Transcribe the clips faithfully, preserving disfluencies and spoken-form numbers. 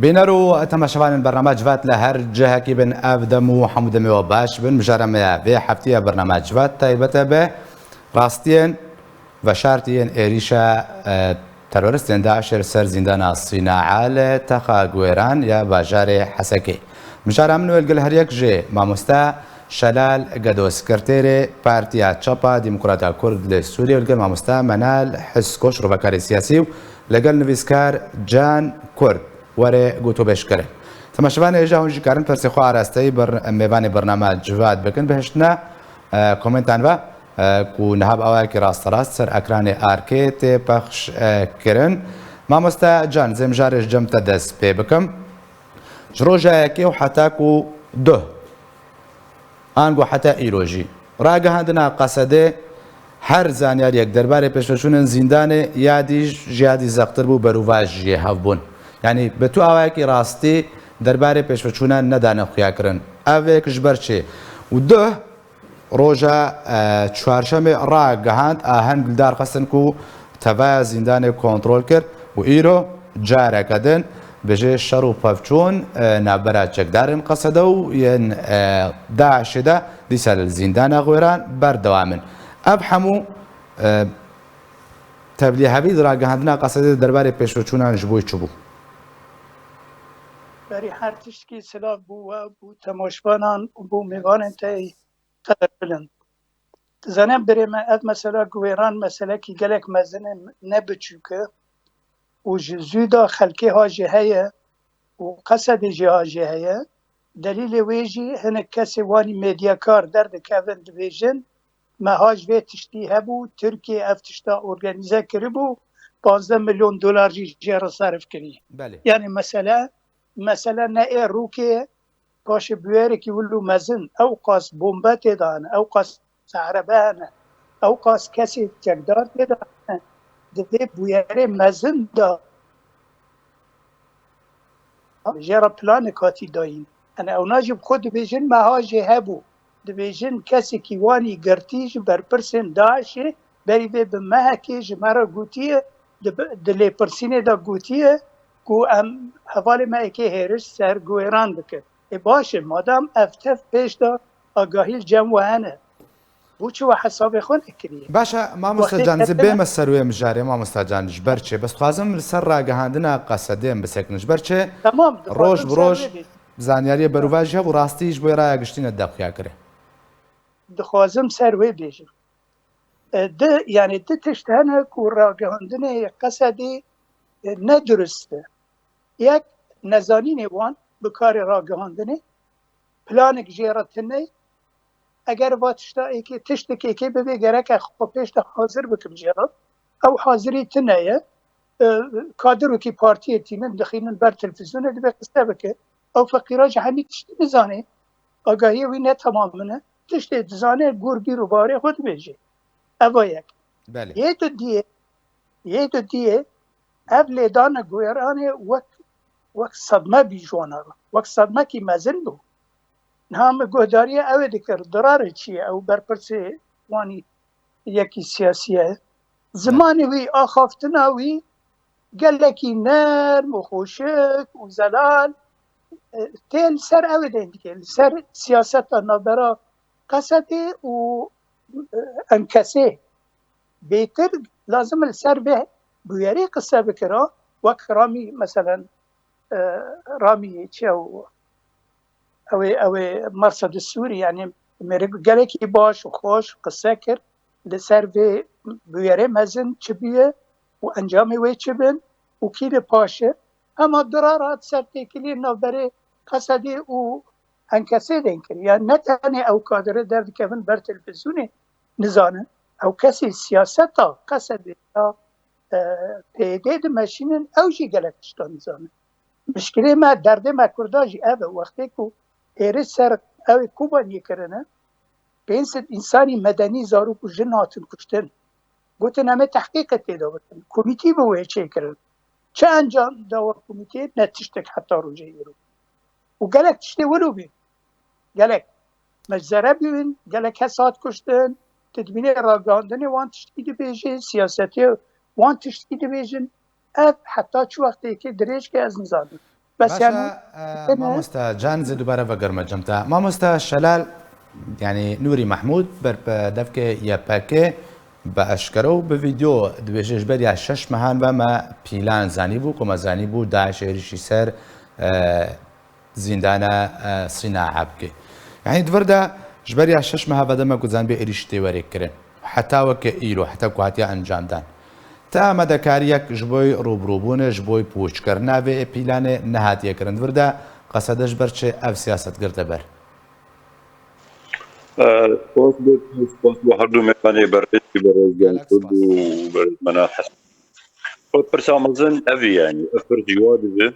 Bîner û temaşevanên bername Civat li her cihekî bin, ev dem û hemû demê we baş bin. Mijara me ya vê heftiyê bername Civat taybet e bi rastiyên veşartiyên êrîşa, e, teroristên DAIŞê li ser zîndana Sînaa li Texa Guêran ya bajarê Hesekê. Mijara min wê li gel her yek ji mamoste Şelal Gedo, sekreterê Partiya Çapa Demokrata Kurd li Sûriyê, û li gel mamoste Menal Hiskoş, rovekarê siyasî, û li gel nivîskar Can Kurd were gotûbêj kirin. Temaşevanê hêja hûn jî karin pirsê xwe arasteyî bir-, mêvanê bername Civat bikin, bihiştine, e, komentan ve, e, ku niha bi awayekî rasterast ser ekranê arkê tê pexş, e, kirin. Mamoste Can, zê mijarê ji cem te dest pê bikim. Ji roja yekê û heta ku duh, ango heta îro jî, ragihandina Qesedê her zanyariyek derbarê pêşveçûnên zîndanê ya dî ji ya dî zextir bû, berûvaj jê hev bûn. Yanî bi tu awayekî rastî derbarê pêşveçûnan nedane xuyakirin. Ev yek ji ber çi? Û duh, roja, e, çarşemê ragihand, aheng li dar xistin ku tevaya zîndanê kontrol kir û îro careke din bi jê şer û pevçûn, e, navbera çekdarên Qesede û yên, e, DAIŞê de dîsa li zîndana Xwêran berdewam in. Ev hemû, e, tevlîhevî di ragihandina Qesedê de derbarê pêşveçûnan ji bo çi bû? Berî her tiştkî silav bo we, bo temaşvanan û bo mêvanên te yê qederbilind. Dizane birê me, ev mesela Guêran meselekî gelek mezin e, ne biçûk e û ji zû de xelkê ha jê heye û Qesedê jî ha jê heye. Delîlê wê jî hinek kesê wanî medyakar derdikevin, dibêjin, me ha ji vê tiştî hebû, Tirkiye ev tişta organîze kiribû, panzdeh milyon dolar jî jê re serif kirî. Belê. Yanî mesele, mesele ne ê rûkê, paşê bûyerekî wilo mezin, ew qas bombe tê de hene, ew qas erebe hene, ew qas kesê çekdar tê de hene, di vê bûyerê mezin de jê re planek hatî dayîn. Yanî ewna jî bi xwe dibêjin, meha jê hebû. Dibêjin, kesekî wanî girtî ji berpirsên DAIŞê berî vê bi mehekê ji me re gotiye, di, di lêpirsînê de gotiye ku em, hevalê me êkê hêriş ser Guêran dike. Ê baş e, madam ev tev pêş de agahî li cem we hene, bo çi we hesabê xwe nekiriye? Baş e, mamoste Can, zê bême ser wê mijarê, mamoste Can, ji ber çi? Bes dixwazim li ser ragihandina Qesedê em bisekinin. Ji ber çi? Tamam, roj bi roj zanyariyê berûvaj jî hebû, rastî ji bo raya giştî ne daxuya kire. Dixwazim ser wê bêjim. E, di, yanî di tişt hene ku ragihandinê Qesedê, e, ne durist e. Yek, nezanînê wan bi karê ragihandinê, planek jê re tune ye. Eger va tişta êkê, tiştek êkê bibe, gerek e xwe pêş de hazir bikim jê re. Ew hazirî tune ye. E, kadirokî partiyê tînin, dixînin ber televîzyonê, dibe qise bike. Ew feqîra ji hemî tiştî nizane. Agahiyê wî ne temam in e. Tiştê dizane, gor bîr û barê xwe dibêje. Ev a yek. Belê. Yê dudiyê, yê dudiyê, ev lêdana Guêranê wek, wek sedme bî ji wana re. Wek sedmekî mezin bû. Niha min guhdariyê ew ê dikir, dirarê çi ye? Ew berpirsê wanî yekî siyasî ye. Zimanê wî, axaftina wî gelekî nerm û xweşik û zelal, e, tê li ser ew ê dên dike, li ser siyaseta navbera Qesedê û, e, Enkesê. Bêtir lazim e li ser vê bûyerê qise bikira, wek Ramî, meselen, e, Ramî çi ew, ew ê, ew ê Mersedî Sûrî, yanî mêrik gelekî baş û xweş qise kir li ser vê bûyerê mezin çi bûye û encamê wê çi bin û kî li paş e. Hema dirar hat ser têkiliyên navberê Qesedê û Enkesê dên kir. Yanî ne tenê ew kadire derdikevin ber televîzyonê nizanin. Ew kesê siyaseta Qesedê ya, e, P Y D dimeşînin, ew jî gelek tiştan nizanin. Mişkilê me, derdê me Kurda jî ev e. Wextê ku êrîş ser ew ê Kobaniyê kirine, pênc sed însanî medenî, zarok û jin hatin kuştin. Gotin, em ê tehqîqê tê de bikin. Komîtî bi wê çêkirin. Çi encam dawa komîtê? Ne tiştek heta rojê îro. Û gelek tiştê wilo bî. Gelek meczere bûn, gelek kes hat kuştin. Tu dibînî ragihandinê wan tiştkî dibêjê, siyasetê wan tiştkî dibêjin. Ev heta çi wextêkê dirêj ke ez nizanim. Baş e, mamosta Can, zê dubare vegerme cem te. Mamosta Şelal, yani Nûrî Mehmûd, berpedevkê Y P G, bi eşkere û bi vîdeo dibêje, ji ber ya şeş mehan ve me pîlan zanîbû, ku me zanîbû DAIŞ êrîşî ser, e, zîndana, e, Sînaa bike. Yani di vir de ji ber ya şeş meha ve de me ku zanîbê êrîş tê werê kirin. Heta weke îro, heta ku hatiye encamdan. Te amadekariyek ji bo rûbirûbûnê, ji bo pûçkirina vê pîlanê nehatiye kirin. Di vir de Qesede ji ber çi ev siyaset girte ber? Spas bo, spas bo her du mêvanê berêz, berêz Can Kurd û berêz Mena Hesen. Xwe pirsa mezin ev e, yani, ev pirs ji wa dibe.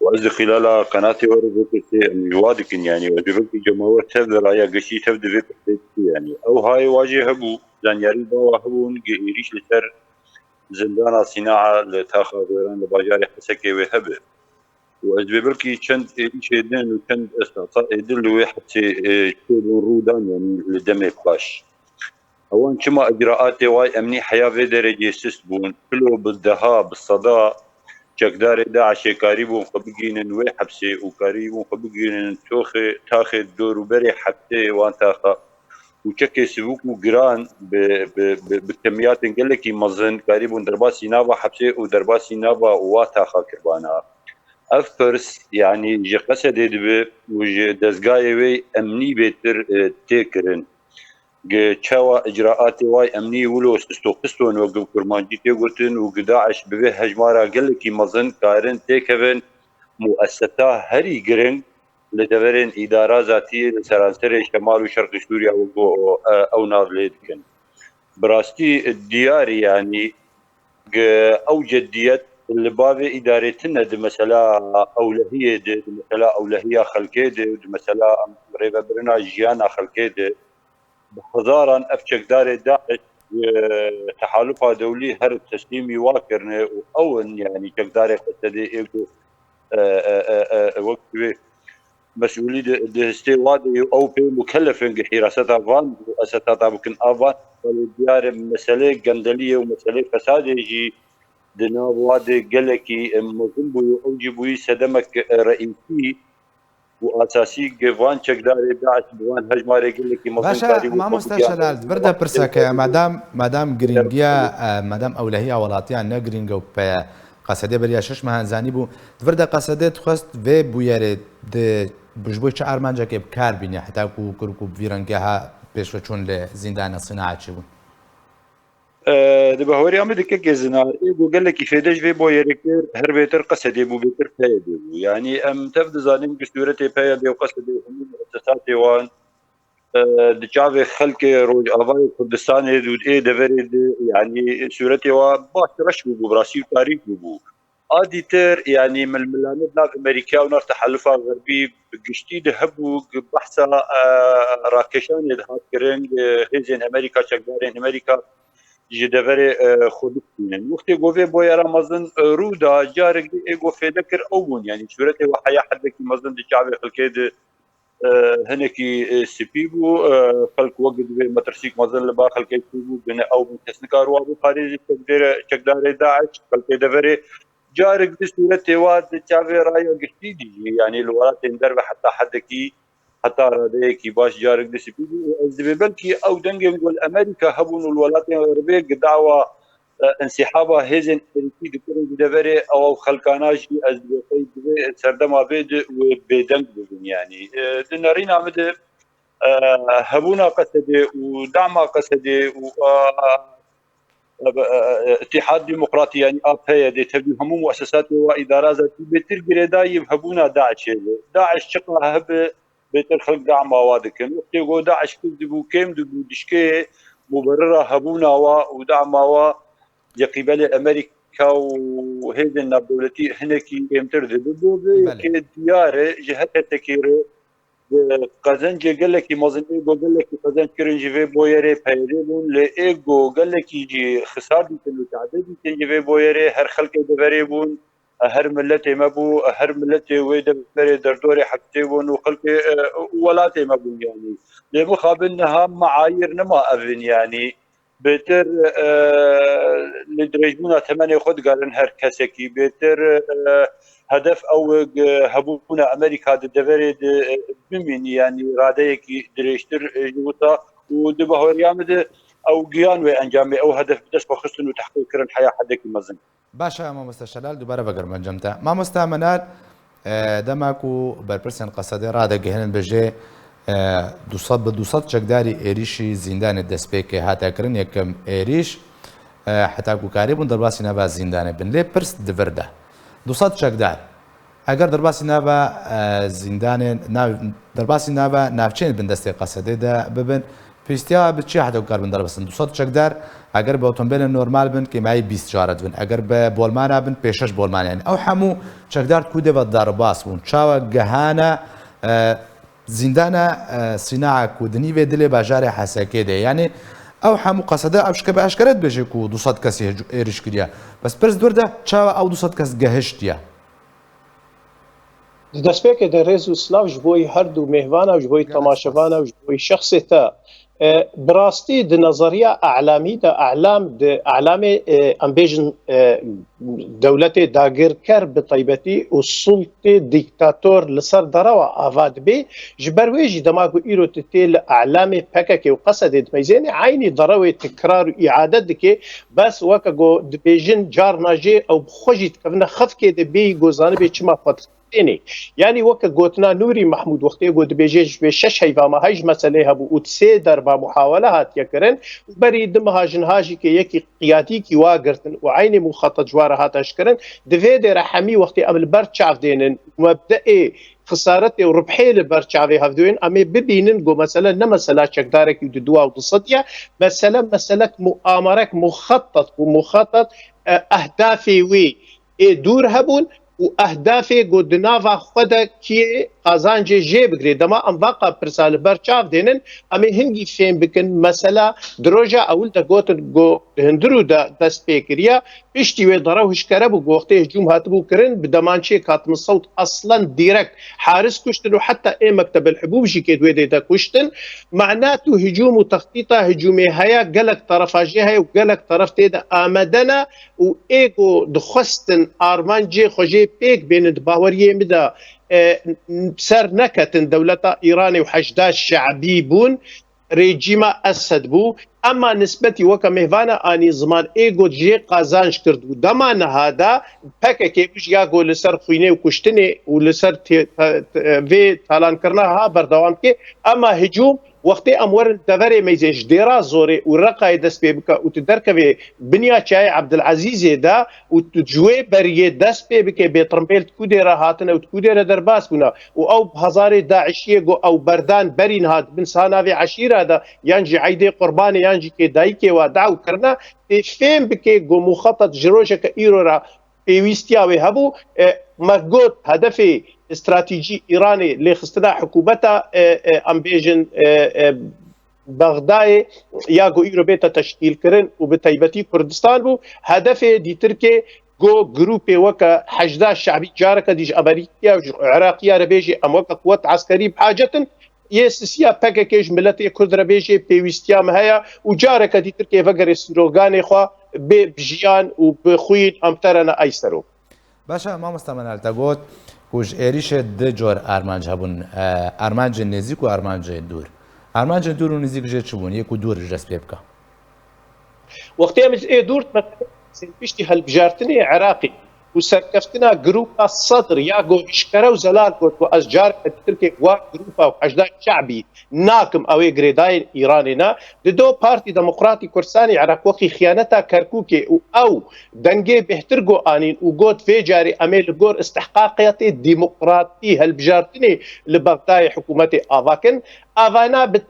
Û ez di xîlala qenatê we re vê pirsê em ji wa dikin, yani, ez ê belkî cemawer tev di raya giştî tev di vê pirsê dike, yani. Ew hayê wa jê hebû, zanyarî bawa hebûn, gi êrîş li ser zindana Sînaa li taxa Xêran li bajarê Hesekê wê hebe. Û ez dibê belkî çend êrîşê din û çend esasa ê din li wê hepsê, e, çêbûn rû dan, yanî li demê paş. Ewan çima icraatê way emnî heya vê derecê sist bûn? Pilo bi deha, bi seda çekdarê DAIŞê karîbûn xwe bigihînin wê hepsê û karîbûn xwe bigihînin toxê, taxê dorûberê hepsê wan taxa û çekê sivik û giran bi, bi, bi, bi kemiyatên gelekî mezin karîbûn derbasî nava hepsê û derbasî nava wa taxa kirbana. Ev pirs, yanî ji Qesedê dibe û ji dezgayê wê emnî bêtir, e, tê kirin. Gi çawa icraatê way emnî wilo sistoxiston wek bi kurmancî tê gotin û gi DAIŞ bi vê hejmara gelekî mezin karin têkevin, muesesa herî giring li deverên îdara zatiyê li seranserê Şemal û Şerqî Sûriya wek, e, ew nav lê dikin. Bi rastî diyar e, yanî, gi ew ciddiyet li bavê îdarê tune di mesela ewlehiyê de, di mesela ewlehiya xelkê de, di mesela rêvebirina jiyana xelkê de, bi hezaran ev çekdarê DAIŞ ji tehalufa dewlî her teslîmî wa kirine û ew in, yanî çekdarê Qesedê ê ku, e, e, e, e, wek wê mesûlî di, di histê wa de ye û ew pê mukellef in gi hîraseta van û eseta bikin a van. Belê diyar e meselê gendeliyê û meselê fesadê jî di nav wa de gelekî, e, mezin bûye û ew jî bûyî sedemek, e, reîsî û asasî gi van çekdarê DAIŞ bi van hejmarê gelekî mezin. Baş e, karî û mamoste xwe Şelal, di vir de pirseke, madam, madam giringiya, e, madam ewlehiya welatiyan ne giring e û peye Qesedê beriya şeş mehan zanîbû. Di vir de Qesedê dixwest vê bûyerê di, ji bo çi armancekê bi kar bîne, heta ku Kurd ku bi vî rengê ha pêşveçûn li zîndana Sînaa çêbûn? E, di bahweriya min dikekê zina, ê ku gelekî fêde ji vê boyerê kir, her bêtir Qesedê bû, bêtir P Y D bû. Yanî em tev dizanin ku sûretê P Y D û Qesedê û hemû muessesatê wan, e, di çavê xelkê Rojavayê Kurdistanê û ê deverê de, yanî sûretê wan baş reş bûbû, bi rastî û tarîk bûbû. A dîtir, yanî milmilane di nav Amerîka û nav tehalufa xerbî bi giştî de hebû, gi behsa, e, rakêşanê dihat kirin, e, hêzên Amerîka, çekdarên Amerîka ji deverê, e, xwe bistînin. Wextê ku vê boyera mezin, e, rû da, carek dî ê ku fêde kir ew bûn. Yanî sûretê we heya hedekî mezin di çavê xelkê de, e, hinekî, e, spî bû. E, xelk wek divê metirsîk mezin li ba xelkê spî bû, bine ew bûn kes nikar wa biparêzî çekdêre-, çekdarê DAIŞ, xelkê deverê. Carek dî sûretê wa di çavê raya giştî de jî, yanî li welatên derve heta hedekî, heta radeyekî baş carek dî spî bû û ez dibê belkî ew dengên ku li Amerîka hebûn û li welatên xerbê gi dawa, e, însîhaba hêzên Amerîkî dikirin ji deverê ew, ew xelkana jî ez dibê qey divê serdema vê de wê bêdeng bibin, yanî. E, di nerîna min de, e, hebûna Qesedê û dema Qesedê û, e, e, e, e, Îtîhad Demokratî, yanî A P Y D, tevî hemû muessesatê wa îdara zatî bêtir girêdayî bi hebûna DAIŞê be. DAIŞ çiqa hebe, bêtir xelk dema wa dikin. Wextê ku DAIŞ kûr dibû, kêm dibû, dişkê muberira hebûna wa û dema wa ji qîbelê Amerîka û hêzên navdewletî hinekî kêmtir dibe. Bo vê Belê. yekê diyar e, ji her kesekî re, e, qezencê gelekî mezin ê ku gelekî qezenc kirin ji vê boyerê P Y D bûn, lê ê ku gelekî jî xisar dîtin û tade dîtin ji vê boyerê her xelkê deverê bûn. Her miletê me bû, her miletê wê deverê derdorê hepsê bûn û xelkê, e, û welatê me bûn yanî. Lê mixabin niha meayîr nema ev in yanî. Bêtir, e, li dirêjbûna temenê xwe digarin her kesekî. Bêtir, e, hedef ew, e, hebûna Amerîka di deverê de, e, bimînî, yanî radeyekî dirêjtir, e, ji wisa û di bahweriya min de ew giyan wê encamê, ew hedef bi dest xwe xistin û tehqîr kirin heya hedekî mezin. Baş e, mamoste Şelal, dubare vegerim encam te. Mamoste Menal, e, dema ku berpirsên Qesedê radigihînin, bêjê, e, du sed bi du sed çekdarî êrîşî zîndanê destpêkê hate kirin, yekem êrîş, e, heta ku karîbûn derbasî nava zîndanê bin. Lê pirs di vir de. Du sed çekdar. Eger derbasî nava, e, zîndanên nav, derbasî nava navçeyên bindestê Qesedê de bibin, pêwîstiya bi çi heta ku karibin derbasî? Du sed çekdar, eger bi otomobilên normal bin, kêmayî bîst cara dibin. Eger bi bolmana bin, pêşeş bolmana. Yanî ew hemû çekdar ku dê ve derbas bûn. Çawa gihana, e, zîndana, e, Sînaa ku di nîvê dilê bajarê Hesekê de? Yanî ew hemû Qesede ev şike bi eşkere dibêje ku du sed kesî hec-, êrîş kiriye. Bes pirs di vir de, çawa ew du sed kes gehiştiye? Di destpêkê de rêz û silav ji bo her du mêhvana û ji bo temaşevana û ji bo şexsê te. E, bi rastî di nezeriya e'lamî de, e'lam di e'lamê, e, em bêjin, e, dewletê dagirker bi taybetî û sultê dîktator li ser derewa ava dibê. Ji ber wê jî dema ku îro tu tê li e'lamê P K K û Qesedê dimeyzênê, eynî derewê tikrar û îade dike. Bes weke ku dibêjin, carna jê ew bi xwe jî dikevine xefkê de, bêyî ku zanibê çima xwe dixistênê. Yanî weke gotina Nûrî Mehmûd wextê ku dibêje ji vê şeş heyva me hej meselê hebû û di sê derba muhawele hatiye kirin û berî di meha ji niha jî ke yekî qiyadîkî wa girtin û eynî muxatat ji wa re hat eşkirin, di vê dêre hemî wextê em li ber çav dênin û mebdeê xisaretê û ribhê li ber çavê hevdûyên, em ê bibînin ku mesele ne mesela çekdarekî û di dua û du sed ye, mesele meselek muamerek, muxatat û muxatat, e, ehdafê wê ê dûr hebûn û ehdafê ku di nava xwe de kiyê qazancê jê bigirê. Dema em vaqa pirsa li ber çav dênin, em ê hingî fêm bikin. Mesela di roja ewil de gotin ku di hundirû de dest pê kiriye, piştî wê derew hişkere bû, ku wextê hicûm hatibû kirin, bi demançeyek hatibû sewt, aslen dîrekt haris kuştin û heta ê mektebel hibûb jî kê di wê dê de kuştin. Mana tu hicûm û textîta hicûmê heye, gelek terefa jê heye û gelek teref tê de amade ne û ê ku dixwestin armancê xwe jê pêk bênin, di baweriyê min de, e, ser neketin dewleta Îranê û Heşda Şe'bî bûn, rejîma Esed bû. Ema nisbetî weke mêvana anî ziman ê got jê qazanc kird û dema niha de P K K bû ya got li ser xwînê û kuştinê û li ser tê-, te-, te-, vê talankirina ha berdewam dike. Ema hicûm wextê em werin deverê meyzên ji Dêra Zorê û Reqayê dest pê bike û tu derkevê binya Çiyayê Ebdilezîzê de û tu ji wê beriyê dest pê bike, bê tirimbêl di ku dê re hatine û di ku dê re derbas bûne û ew bi hezarê DAIŞiyê ku ew berdan berî niha di bin sanavê eşîra de yan jî eydê qurbanê yan jî kê dayikê wa daw kirine, tê fêm bike ku muxatat ji rojeke îro re pêwîstiya wê hebû. E, me got hedefê stratejî Îranê lêxistina hikûmeta, e, e, em bêjin, e, e, Bexdayê ya ku îro bête teşkîlkirin û bi taybetî Kurdistan bû. Hedefê dîtirkê ku grûpê weke Heşda Şe'bî careke dî ji Amerîkiya û ji Iraqiya re bêjê em weke quwet eskerî bi hacet in. Yê sisiya P K K ji miletê Kurd re bêjê pêwîstiya me heye û careke dîtirkê vegerê sloganê xwe bê bi jiyan û bi xwîn em te re ne ay serok. Baş e, mamoste Menal, te got ku ji êrîşê du cor armanc hebûn, e, armancên nêzîk û armancên dûr. Armancên dûr û nêzîk jê çi bûn? Yê ku dûr ji dest pê bike. Wextê em ji ê dûr, piştî hilbijartinê Iraqê û serkeftina grûpa Sedr ya ku hişkere û zelal got ku ez careke dîtirkê wa grûpa û Heşda Şe'bî nakim, ew ê girêdayên Îranê ne. Dido Partî Demokratî Kurdistanê Iraq wekî xiyaneta Kerkûkê û ew dengê bêhtir got anîn û got, vê carê em ê li gor istihqaqiyatê demokratî hilbijartinê li Bexdayê hikûmetê ava kin. Evana bi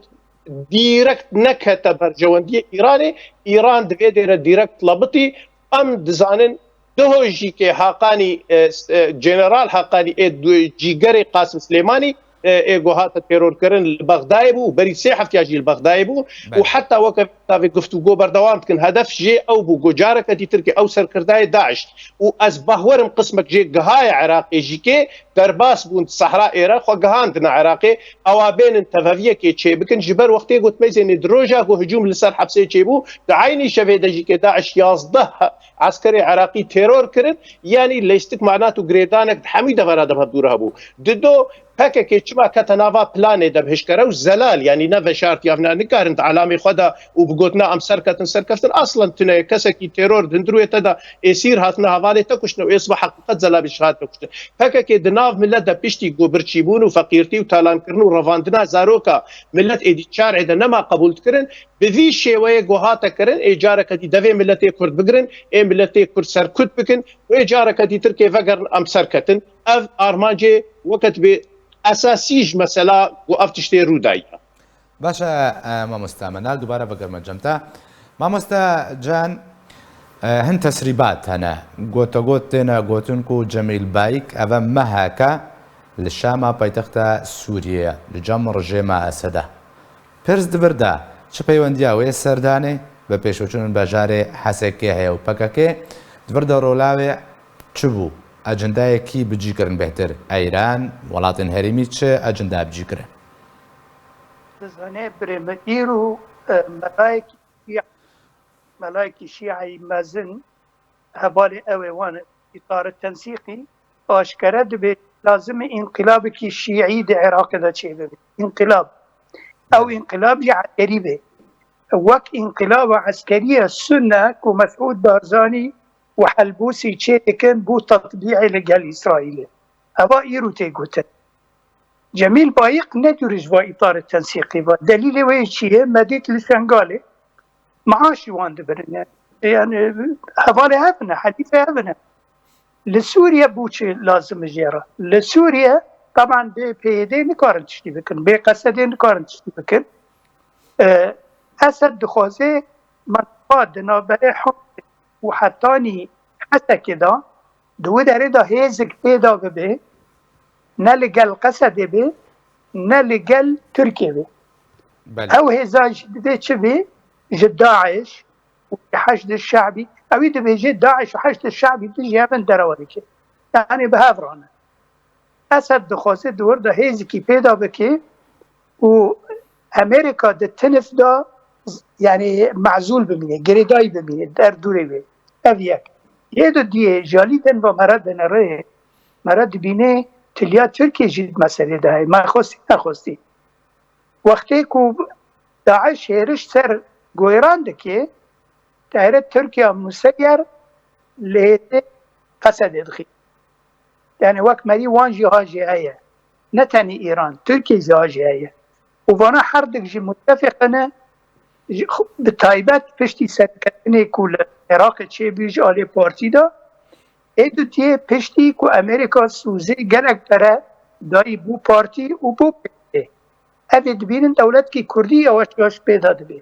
dîrekt nekete berjewendiyê Îranê. Îran di vê dêre dîrekt lebitî. Em dizanin Duho jî ke Haqanî, e, s-, e, General Haqanî ê du-, cîgerê Qasim Silêmanî, e, ê ku hate terorkirin li Bexdayê bû û berî sê heftiya jî li Bexdayê bû û Belê. Heta weke vê guftûgo berdewam dikin. Hedef jê ew bû ku careke dîtir ke ew serkirdayê DAIŞ û ez bahwerim qismek jê gihaye Iraqê jî ke derbas bûn di Sehra Êre, xwe gihandine Iraqê, ewa bênin teveviyekê çêbikin. Ji ber wextê got meyzênê di roja ku hicûm li ser hepsê çêbû, di eynî şevê de jî ke DAIŞ yazdeh eskerê Iraqî teror kirin, yanî lêstik manat û girêdanek di hemî devera de hevdû re hebû. Dido, P K K çima kete nava planê de bi hişkere û zelal, yanî ne veşartiya vina nikarin di elamê xwe de û bi gotina em serketin serkeftin, aslen tune ye. Kesekî teror di hundir wê te de êsîr hatine hevalê te kuştin û ê sibe heqîqet zelal bê şehadete kuştin. P K K di nav milet de piştî ku birçîbûn û feqîrtî û talankirin û revandina zaroka milet êdî çarê de nema qebûl dikirin, bi vî şêweyê ku hate kirin, ê careke dî devê miletê Kurd bigirin, ê miletê Kurd serkut bikin û ê careke dîtir kê vegerin em serketin. Ev armancê weke dibê esasî ji mesela ku ev tiştê rû daye. Baş e, e, mamoste Menal, dubare vegerime cem te. Mamoste Can, e, hin tesrîbat hene. Gotegot têne gotin ku Cemîl Bayik ev e meheke li Şama paytexta Sûriyê ye, li cem rejêma Esed e. Pirs di vir de çi peywendiya wê serdanê bi pêşveçûn bajarê Hesekê heye û P K K di vir de rola wê çi bû? Ecendayekî bi cî kirin bêhtir? Îran, welatên herêmî çi ecenda bi cî kirin? Dizane birê min îro, e, melayekî şî-, melayekî şîeyî mezin hevalê ew ê wan îtarê tensîqî aşkere dibê lazim e înqilabekî şîî di Iraqê de çêbibe. Înqilab. Ew înqilab jî eskerî be. Wek înqilaba eskerî ye sunne ku Mesûd Barzanî û Helbûsî çêdikin bo tetbîê li gel Îsraîlê. Eva îro tê gotin. Cemîl Bayik ne dûr ji va îtarê tensîqî ve. Delîlê wê çi ye? Me dît li Şengalê maaşî wan dibirin. Yani, yani hevalê hev in e, helîfê hev in e. Li Sûriye bû çi lazim e jê re? Li Sûriye, teban bê P Y D nikarin tiştî bikin, bê Qesedê nikarin tiştî bikin. E, Esed dixwaze mintiqa di navberê Hom û hetanî Hesekê de, di wê derê de hêzik pêda bibe, ne li gel Qesedê be, ne li gel Tirkiyê be. Belê. Ew hêza jî divê çi be? Ji DAIŞ û Heşd Şe'bî, ewî dibêje DAIŞ û Heşd Şe'bî dijî hev in derewa dike. Yani bi hev re ne. Esed dixwaze di wir de hêzikî pêda bike û Amerîka di tinif de, yani, mezûl bimîne, girêdayî bimîne, derdûrê wê. Ev yek. Yê dudiyê, ji alî din ve me re dinere, me re dibîne tiliya Tirkiyê jî di meselê de heye. Me xwestî, nexwestî. Wextê ku DAIŞ hêriş ser Goyran dike, teyarê Tirkiya Museyyer li hêzê Qesedê dixî. Yani wek merî wan jî ha jî heye. Ne tenê Îran, Tirkiye jî ha jî heye. Û vana herdik jî mutefîq ne, ji, bi taybet piştî serketinê ku li Iraqê çêbû ji alê partî de, ê dutiyê piştî ku Amerîka sûzê gelek pere dayî bû partî û bû P Y D. Ev ê dibînin dewletkî Kurdî yavaş yavaş pêda dibe.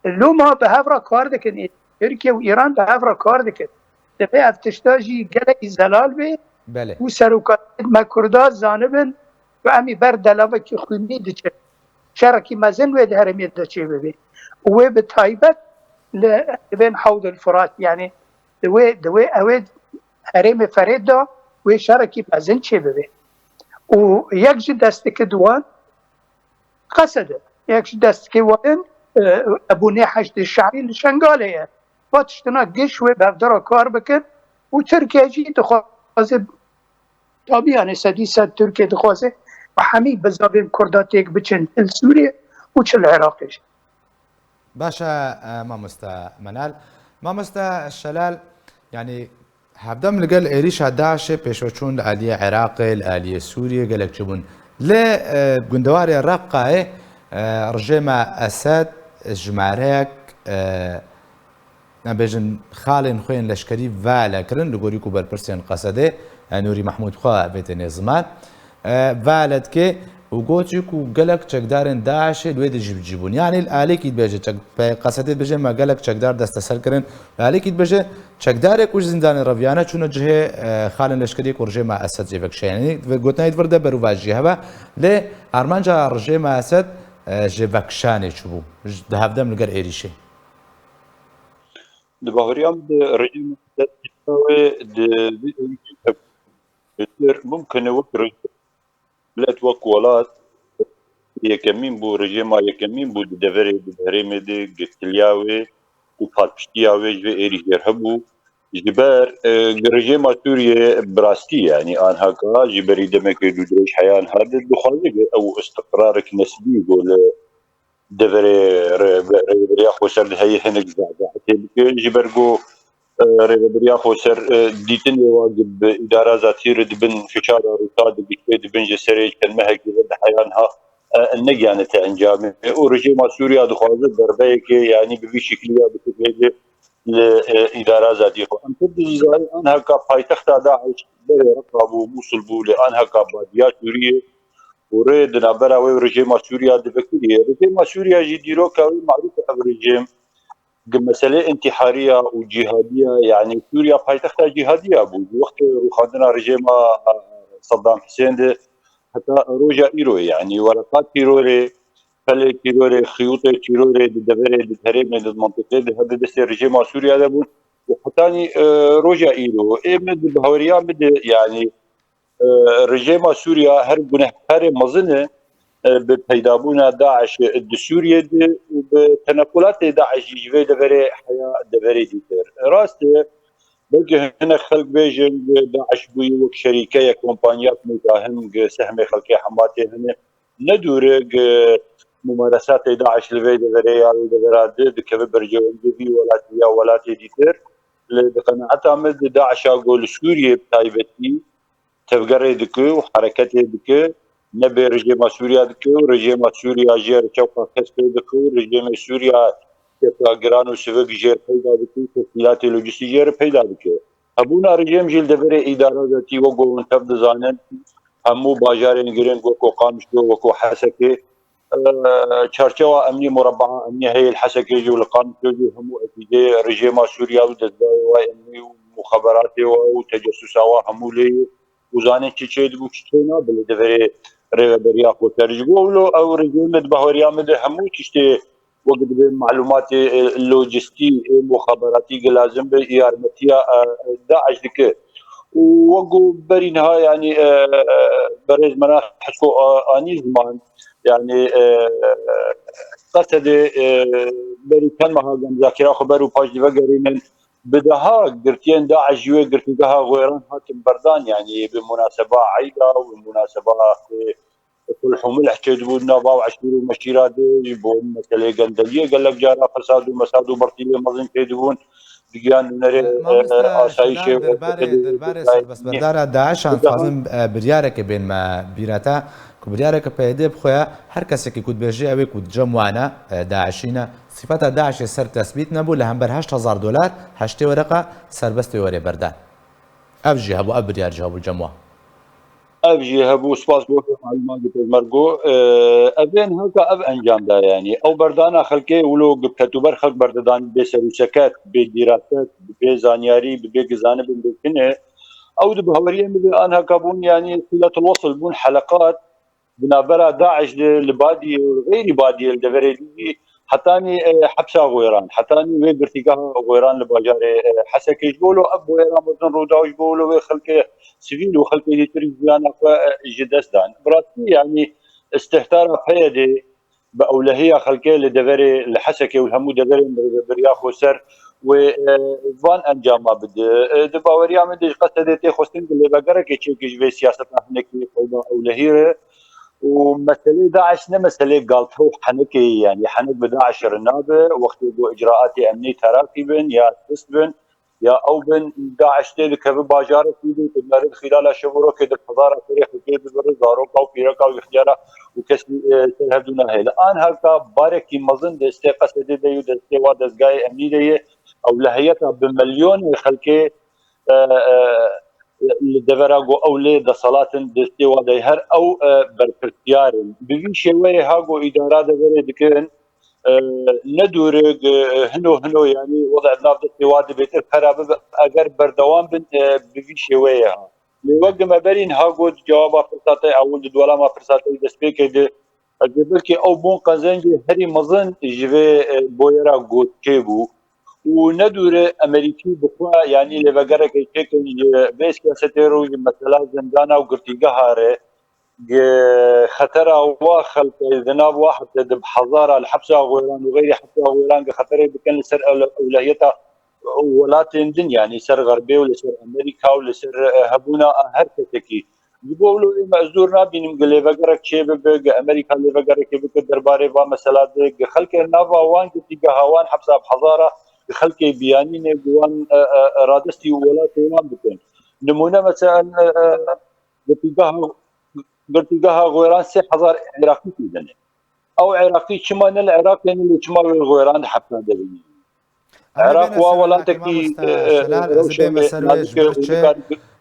Loma bi hev re kar dikin. Ê, Tirkiye û Îran bi hev re kar dikin. Divê ev tişta jî gelekî zelal be. Belê. Û serokatiyê me Kurda zanibin ku em ê ber delavekî xwînî diçin. Şerekî mezin wê di herêmê de çêbibe. Û wê bi taybet li, li bên Hewdil Furat, yani di wê, di wê ew ê herêmê Ferêt de wê şerekî mezin çêbibe. Û yek ji desteke di wan Qesede. Yek ji destkê wan, e, Ebûnê Heşdê Şe'rî li Şengalê ye. Va tiştina giş wê bi hev de re kar bikin û Tirkiye jî dixwaze, tabî, yani sedî sed Tirkiye dixwaze bi hemî bizavên Kurda têk biçin, çi li Sûriye û çi li Iraqê jî. Baş e, e, mamoste Menal. Mamoste Şelal, yani, Hevdem li gel êrîşa DAIŞê pêşveçûn li aliyê Iraqê, li aliyê Sûriyê gelek çi bûn. Lê, e, gundewarê Reqqayê, e, rejêma Esed jimareyek, e, em bêjin xalên xwe yên leşkerî vala kirin, li gorî ku berpirsên Qesedê, e, Nûrî Mehmûd xwe vê têne ziman. E, vala dike û got jî ku gelek çekdarên DAIŞê li wê dijî bi cî bûn. Yanî li alîkî dibêje çek-, pe-, Qesedê dibêje me gelek çekdar desteser kirin. Li alîkî dibêje çekdarê ku ji zîndanê reviyane çûne cihê, e, xalên leşkeriyê ku rejêma Esed jê vekişe. Yanî gotina wî di vir de berovajî hebe. Lê armanca rejêma Esed, e, ji vekişanê çi bû? Ji, di hevdem li gel êrîşê. Di baweriya min de rejîma Esed wê di vê êrîşê Pêtir mumkin e wek rejîm, millet wek welat yekemîn bû, rejêma yekemîn bû di deverê, di herêmê de girtiliya wê û palpiştiya wê ji vê êrî jêr hebû. Ji ber, e, rejêma Sûriyê bi rastî, yanî anhaka ji berî demekê dû dirêj heya niha de dixwaze ku ew îstiqrarek nesbî ku li deverê re-, rêveberiya xweser de heye hinek zehzehekê bike. Ji ber ku, e, rêveberiya xweser, e, dîtinê wa bi îdara zatî re dibin fiçara Rûsa digiştê dibin ji serê çend mehekî ve di heya niha, e, negiyanite encamê. Û rejêma Sûriya dixwaze derbeyekê, yanî bi vî şekilî ya bi şekilê de li, e, îdara zatî xwe. Em pir dizî zayî anhaka paytexta DAIŞ berê Reqa bû, Mûsil bû, lê anhaka badiya Sûriyê û rê di navbera wê û rejêma Sûriya de vekirî ye. Rejêma Sûriya jî dîroka wê marûf e, ev rejîm gi meselê întîhariya û cîhadiya, yanî Sûriya paytexta cîhadiya bû. Ji wextê rûxandina rejêma Saddam Husên de heta roja îro, yanî wereqa tîrorê, pelê tîrorê, xiyûtê tîrorê di deverê, di herêmê, di mintîqê de herde destê rejêma Sûriya de bûn. Û hetanî, e, roja îro, ê min di baweriya min de, yanî, e, rejêma Sûriya her gunehkarê mezin e, e, bi peydabûna DAIŞ di Sûriyê de û bi tenequlatê DAIŞ jî ji vê deverê heya deverê dîtir. Rast e, belkî hinek xelk bêjin, DAIŞ bûye wek şerîkeya kompanyayek muzahim gi sehmê xelkê Hematê hene. Ne dûr e gi mumaresatê DAIŞ li vê deverê ya li devera di dikeve berjewendî vî welatî ya welatê dîtir. Lê di qenaeta min de DAIŞa ku li Sûriyê bi taybetî tevgerê dike û hereketê dike, ne bê rejêma Sûriya dike û rejêma Sûriya jê re çewqa kes pê dike û rejêmê Sûriya çeka giran û sivik jê re peyda dike û teşkîlatê lojîstîk jê re peyda dike. Hebûna rejêm jî li deverê îdara zatî wek ku hûn tev dizanin, hemû bajarên girîng wek ku Qamişlo, wek ku Hesekê, e, çarçewa emnî, murebaa emnî heye li Hesekê jî û li Qamişlo jî hemû etîdê rejêma Sûriya û dezgahê wa emnî û muxeberatê wa û tecessûsa wa hemû lê ye û zanin çi çê dibû, çi çê nabe li deverê rêveberiya xweser. Ji bo wilo ew rejîm di baweriya min de hemû tiştê wek dibe malûmatê, e, lojîstî, e, muxaberatî gi lazim be yarmetiya, e, DAIŞ dike. Û wek ku berî niha, yanî, e, e, berêz Mena Hesko, e, anî ziman, yanî, e, Qesedê, e, berî çend meha ku em muzakira xwe ber û paş divegerînin, bi deha girtiyên DAIŞ ji wê girtîgeha Xwêran hatin berdan, yanî bi munaseba eyda û bi munaseba, e, sulh û milh çêdibû di nava eşîr û meşîra de, ji bo meseleyê gendeliyê gelek cara fesad û mesad û bertîlê mezin çêdibûn. Digiyan nûnerê, e, asayîşê derbarê, derbarê serbestberdana DAIŞan dixwazim, e, biryareke bên me bîra te, ku biryareke PYD bi xwe ya her kesekî ku dibêje ew ê ku di cem wan e, e, DAIŞî ne, sifeta DAIŞê ser tesbît nebû, li hember heşt hezar dolar heştê wereqa serbestê were berdan. Ev jî hebû, ev biryar jî hebû cem wan. Ev jî hebû, spas bo vê malûmatê pêşmergo. Ev ê niha ev encam da, yanî ew berdana xelkê wilo bi ketûber xelk berdidan, bê ser û seket, bê dîraset, bi bê zanyarî, bi bê gizanibin bê kin e. Ew di baweriyê min de anhaka bûn, yanî siletul wesl bûn, heleqat, di navbera DAIŞ de li Badiyê û li xeyrî Badiyê li deverê dî jî hetanî, e, hepsa Xwêran, hetanî wê girtîgeha Xwêran li bajarê, e, Hesekê ji bo lo ev boyera mezin rû da û ji bo lo wê xelkê sivîl û xelkê dîtir jiyana xwe, e, ji dest dan. Bi rastî, yanî, istihdara PYDê bi ewlehiya xelkê li deverê, li Hesekê û li hemû deverên rêveberiya xweser wê, e, van encama bide. E, di baweriya min de ji Qesedê tê xwestin ku lêvegerekê çêke ji vê siyaseta hinekî qewma ewlehî re. Û meselê DAIŞ ne meselê galte û henekê ye, yanî henek bi DAIŞ re nabe, wextê ku icraatê emnî teraqî bin ya sist bin, ya ew bin, DAIŞ tê dikeve bajarekî de, ku dinere di xîlala şev û rokê de hezara serê xelkê dibire, zaroka û pîreka û ixtiyara û kesî, e, ser hevdû nahêle. Anhaka barekî mezin destê Qesedê de ye û destê wa dezgahê emnî de ye. Ewlehiyeta bi milyonê xelkê, e, e, li devera ku ew lê deselat in, destê wa de ye. Her ew, e, berpirsiyar in. Bi vî şêweyê ha ku îdara deverê dikin, e, ne dûr e, hino hino, yanî weda di nav destê wa de bêtir pera bibe, eger berdewam bin, e, bi vî şêweyê ha. Lê wek me berî niha got, cewaba pirsa te ewil di dolama pirsa te destpêkê de, ez ê belkî ew bûn qezencê herî mezin ji vê, e, boyera got çêbû. û ne dûr e Amerîkî bi xwe, yanî lêvegerekê çêkin ji vê siyasetê re û ji mesela zindana û girtîgeha re, gi xetera wa xelkê di nav wa hepse de bi hezara li hepsa Xwêran û xeyrî hepsa Xwêran gi xeterê bikin li ser ew-, ewlehiyeta welatên din, yanî ser Xerbê û li ser Amerîka û li ser, e, hebûna a her kesekî. Ji bo wilo ême ez dûr nabînim gi lêvegerek çê bibe, gi Amerîka lêvegerekê bike derbarê va mesela de, gi xelkê nava wan girtîgeha wan hepsa bi hezara, gi xelkê biyanînê, gi wan, e, e, radestî welatê wan bikin. Nimûne mesela, e, e, girtîgeha, girtîgeha Xwêran sê hezar Iraqî tê de ne. Ew Iraqî çima ne li Iraqê ne lê çima wê li Xwêran de hepsa de bîne? Em ê Iraq bêne wa ser Iraqê, welatekî, mamoste e, e, Şelal, ez ê rewşe bême wê ser wê nazik ji e ber û çi? Nikar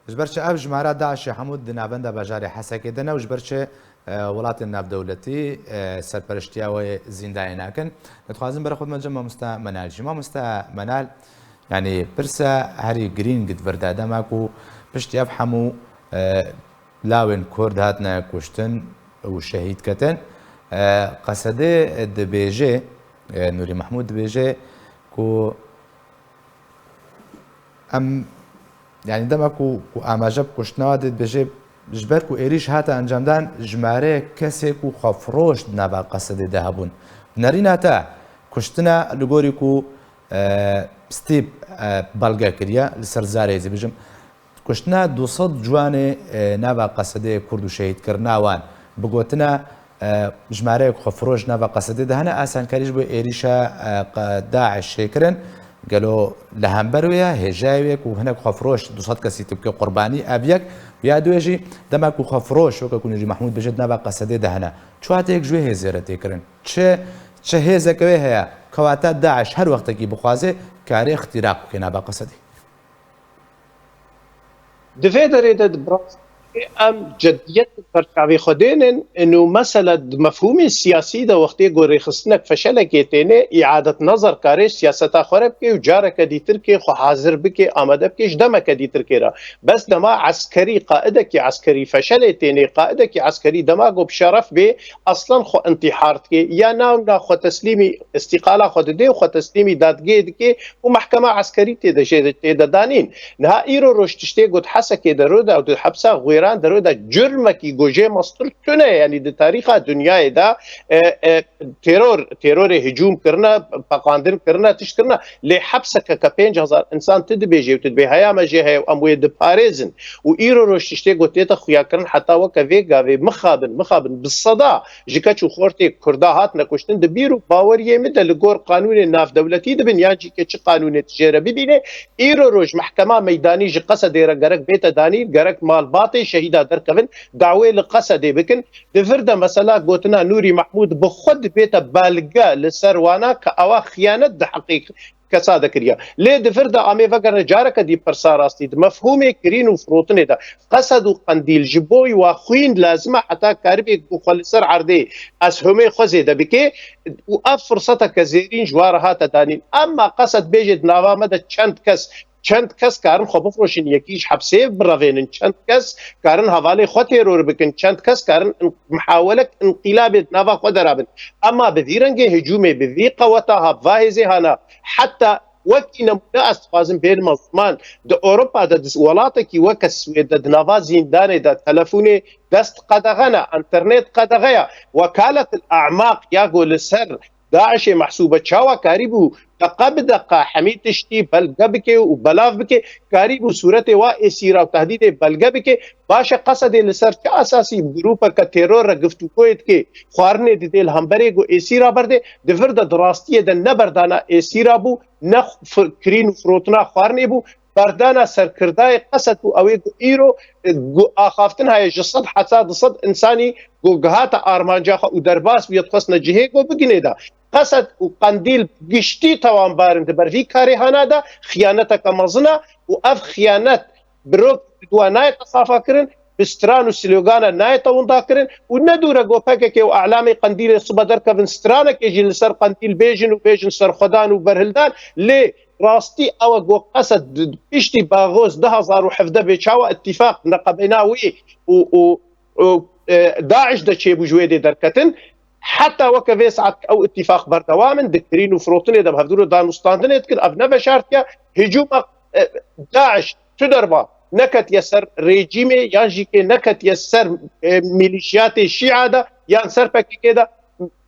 Ji ber çi ev jimara DAIŞê hemû di navenda bajarê Hesekê de ne û ji ber çi, e, welatên navdewletî, e, serperiştiya wê zîndayê nakin? Dixwazim bere xwe dime cem mamoste Menal jî. Mamoste Menal, yanî pirsa herî girîng di vir de dema ku piştî ev hemû, e, lawên Kurd hatine kuştin û şehîd ketin, e, Qesedê dibêje, e, Nûrî Mehmûd dibêje ku em, yanî dema ku, ku amaje bi kuştina dê dibêje, ji ber ku êrîş hate encamdan, jimareyek kesê ku xwefiroş di nava Qesedê de hebûn. Nerîna te kuştina li gorî ku, e, Steve, e, belge kiriye, li ser zarê ez ê bijim, kuştina du sed ciwanê, e, nava Qesedê Kurd û şehîdkirina wan, bi gotina, e, jimareyek xwefiroş nava Qesedê de hene, asankarî ji bo êrîşa, e, qe-, DAIŞê kirin. Gelo li hember wê ye, hêjayê wê ku hinek xwefiroş du sed kesî tu bike qurbanî, ev yek. Ya duwê jî, dema ku xwefiroş, weke ku Nûrî Mehmûd bêje, di nava Qesedê de hene, çi wateyek ji wê hêzê re tê kirin? Çi, çi hêzeke wê heye? Kewata DAIŞ her wextekî bixwaze, karê îxtîraq bike nava Qesedê. Di vê derê de, di bi rastî em cediyet bi perçavê xwe dênin, û mesela di mefhûmê siyasî de wextê ku rêxistinek feşelekê têne, îadet nezer kare siyaseta xwe re bike û careke dîtirkê xwe hazir bike, amade bike ji demeke dîtirkê re. Bes dema eskerî, qaidekî eskerî feşelê têne, qaidekî eskerî dema ku bi şeref bê, aslan xwe intîhar dike, ya na wina xwe teslîmî îstîqala xwe dide û xwe teslîmî dadgehê dike û mehkema eskerî tê de jê tê de danîn. Niha îro roj tiştê ku di Hesekê de rû da û di hepsa Xwêran de rû da, curmekî ku jê mestir tune, yanî di tarîxa dinyayê de, e, e, teror, terorê hicûm kirine, peqandin kirine, tişt kirine, lê hepseke ke pênc hezar însan tu dibêjê û tu dibê heya me jê heye û em wê diparêzin û îro roj tiştê ku tête xuyakirin, heta weke vê gavê mixabin, mixabin bi seda ji keç û xortê Kurda hatine kuştin, di bîr û baweriyê min de li gor qanûnên navdewletî dibin yan jî ke çi qanûnê tu jê re bibînê, îro roj mehkema meydanî ji Qesedê re gerek bête danîn, gerek malbatê şehîda derkevin, dawê li Qesedê bikin. Di vir de mesela gotina Nûrî Mehmûd bi xwe dibête belge li ser wana ke ewa xiyanet di heqê kesa de kiriye. Lê di vir de em ê vegerine careke dî pirsa rastî. Di mefhûmê kirîn û firotinê de, Qesed û Qendîl ji bo wa xwîn lazim e heta karibê ku xwe li ser erdê ez humê xwe zêde bike û ev firseteke zêrîn ji wa re hate danîn. Emma Qesed bêje di nava me de çend kes, çend kes karin xwe bifroşin, yekî ji hepsê birevênin, çend kes karin hevalê xwe teror bikin, çend kes karin in-, mihawelek inqîlabê di nava xwe de rabin. Emma bi vî rengê hicûmê, bi vî qeweta ha, va hêzê hana, heta wekî nemûne ez dixwazim bênime ziman, di Ewropa de, di welatekî weke Swêd de, di nava zîndanê de telefonê dest qedexe ne, înternet qedexe ye. Wekaletil Amaq ya ku li ser DAIŞê mehsûb e, çawa karîbû deqe bi deqe hemî tiştî belge bike û belav bike, karîbû sûretê wa êsîra û tehdîdê belge bike. Baş e, Qesedê li ser çi esasî grûpeke teror re giftûgoyê dike, xwarinê didê li hemberê ku êsîra berdê, di vir de di rastiyê de ne berdana êsîra bû, ne f-, kirîn û firotina xwarinê bû, berdana serkirdayê Qesed û ew ê ku îro, e, ku axaftin heye ji sed heta du sed însanî ku gihate armanca xwe û derbas bûye, dixwestine cihê ku biginê de. Qesed û Qendîl giştî tawanbar in di ber vî karê hana de, xiyaneteke mezin e û ev xiyanet bi rok bi dua nayête safa kirin, bi stran û slogana nayête winda kirin û ne dûr e ku P K K û Elamê Qendîlê sibe derkevin, stranekê jî li ser Qendîl bêjin û bêjin serxwedan û berhildan, lê rastî ew e ku Qesed di, piştî Baxoz du hezar û hevdeh bê çawa îtîfaq neqebeyna wî û, û, û, e, DAIŞ de çêbû ji wê dê derketin. Heta weke vê saet ew îtîfaq berdewam in, di kirîn û firotinê de bi hevdû re danûstandinê dikin, ev ne veşartiye. Hicûma, e, DAIŞ tu derba neketiye ser rejîmê yan jî kê neketiye ser, e, mîlîşiyatê Şîa de yan ser P K K de.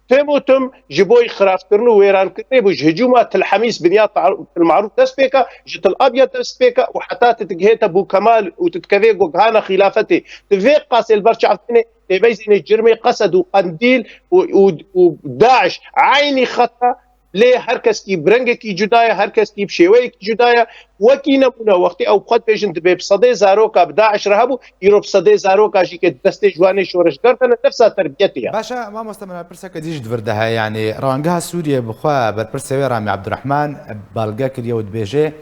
Tim û tim ji bo xirabkirin û wêrankirinê bû, ji hicûma Til Hemîs binya ta-, Til Marûf dest pê ke, ji Til Abyad dest pê ke û heta tu digihête Bû Kemal û tu dikevê ku gihane xîlafetê. Tu vê qasê li ber çav tînê, tê meyzînê cirmê Qesed û Qendîl û, û, û DAIŞ eynî xet e. Lê her keskî bi rengekî cuda ye, her keskî bi şêweyekî cuda ye. Wekî nemûne, wextê ew xwe dibêjin, dibê bi sedê zaroka bi DAIŞ re hebû, îro bi sedê zaroka jî kê di destê ji wanê şoreşger de ne, nefsa terbiyetê ye. Baş e, mamoste, min pirseke dî ji vir de heye, yanî rangeha Sûriyê bi xwe berpirsê wê Ramî Ebdurehman belge kiriye û dibêje,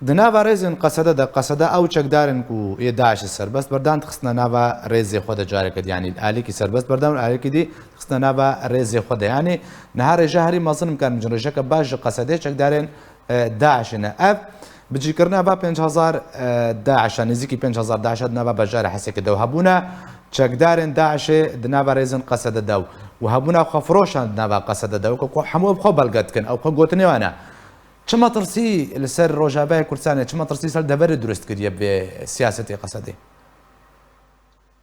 di nava rêzên Qesede de, Qesede ew çekdarên ku yê DAIŞê serbest berdan, dixistine nava rêzê xwe de careke dî, yanî alîkî serbest berdan û alîkî dî dixistine nava rêzê xwe de. Yanî niha rêje herî mezin, em karin bêjin rêjeke baş ji Qesedê çekdarên, e, DAIŞê ne. Ev bicîkirina va pênc hezar, e, DAIŞa, nêzîkî pênc hezar DAIŞa di nava bajarê Hesekê de û hebûna çekdarên DAIŞê di nava rêzên Qesede de û hebûna xwefiroşan di nava Qesede de, weke ku hemû ev xwe belge dikin, ew xwe gotinê wan e. Çi metirsî li ser Rojavayê Kurdistanê, çi metirsî ser deverê dirust kiriye bi vê siyasetê Qesedê?